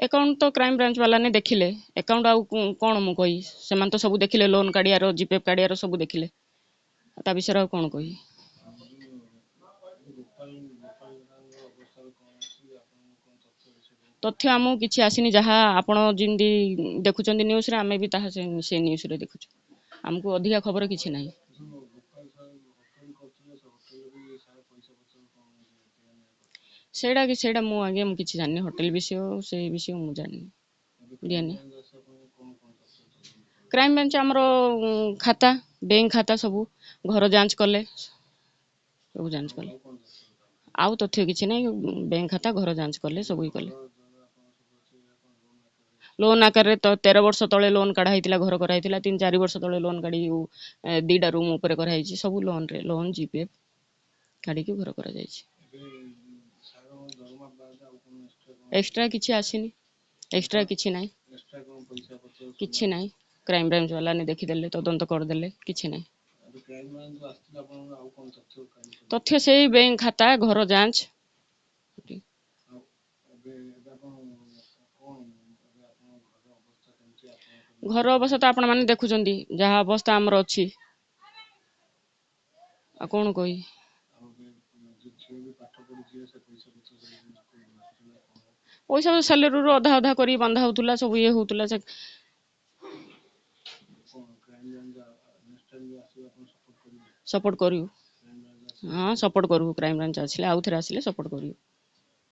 Account ତ crime branch ବାଲାନେ ଦେଖିଲେ। Account ଆଉ କ'ଣ ମୁଁ କହିବି? ସେମାନେ ତ ସବୁ ଦେଖିଲେ, ଲୋନ୍ କାଢ଼ିବାର, ଜିପେ କାଢ଼ିବାର ସବୁ ଦେଖିଲେ। ତା ବିଷୟରେ ଆଉ କ'ଣ କହିବି? ତଥ୍ୟ ଆମକୁ କିଛି ଆସିନି। ଯାହା ଆପଣ ଯେମିତି ଦେଖୁଛନ୍ତି ନ୍ୟୁଜ୍ରେ, ଆମେ ବି ତାହା ସେ ନ୍ୟୁଜ୍ରେ ଦେଖୁଛୁ। ଆମକୁ ଅଧିକା ଖବର କିଛି ନାହିଁ। ସେଇଟା କି ସେଇଟା ମୁଁ ଆଜ୍ଞା ମୁଁ କିଛି ଜାଣିନି। ହୋଟେଲ ବିଷୟ, ସେ ବିଷୟ ମୁଁ ଜାଣିନି। ଦିଆନି କ୍ରାଇମବ୍ରାଞ୍ଚ ଆମର ଖାତା, ବ୍ୟାଙ୍କ ଖାତା ସବୁ, ଘର ଯାଞ୍ଚ କଲେ, ସବୁ ଯାଞ୍ଚ କଲେ। ଆଉ ତଥ୍ୟ କିଛି ନାହିଁ। ବ୍ୟାଙ୍କ ଖାତା, ଘର ଯାଞ୍ଚ କଲେ, ସବୁ ଇଏ କଲେ। ଲୋନ୍ ଆକାରରେ ତ 13 ବର୍ଷ ତଳେ ଲୋନ୍ କାଢ଼ା ହେଇଥିଲା, ଘର କରାହେଇଥିଲା। 3 4 ବର୍ଷ ତଳେ ଲୋନ୍ କାଢ଼ି 2ଟା ରୁମ୍ ଉପରେ କରାହେଇଛି। ସବୁ ଲୋନ୍ରେ, ଲୋନ୍ ଜିପିଏଫ୍ କାଢ଼ିକି ଘର କରାଯାଇଛି। ଏକ୍ସଟ୍ରା କିଛି ଆସିନି, ଏକ୍ସଟ୍ରା କିଛି ନାହିଁ, କିଛି ନାହିଁ। କ୍ରାଇମବ୍ରାଞ୍ଚ ବାଲାନେ ଦେଖିଦେଲେ, ତଦନ୍ତ କରିଦେଲେ, କିଛି ନାହିଁ ତଥ୍ୟ। ସେଇ ବ୍ୟାଙ୍କ ଖାତା, ଘର ଯାଞ୍ଚ। ଘର ଅବସ୍ଥା ତ ଆପଣମାନେ ଦେଖୁଛନ୍ତି, ଯାହା ଅବସ୍ଥା ଆମର ଅଛି, ଆଉ କ'ଣ କହିବି? ପଇସା ସାଲେରୀରୁ ଅଧା ଅଧା କରି ବନ୍ଧା ହେଉଥିଲା, ସବୁ ଇଏ ହେଉଥିଲା। ସେ ସପୋର୍ଟ କରିବୁ, ହଁ ସପୋର୍ଟ କରିବୁ। କ୍ରାଇମବ୍ରାଞ୍ଚ ଆସିଲେ, ଆଉ ଥରେ ଆସିଲେ ସପୋର୍ଟ କରିବୁ।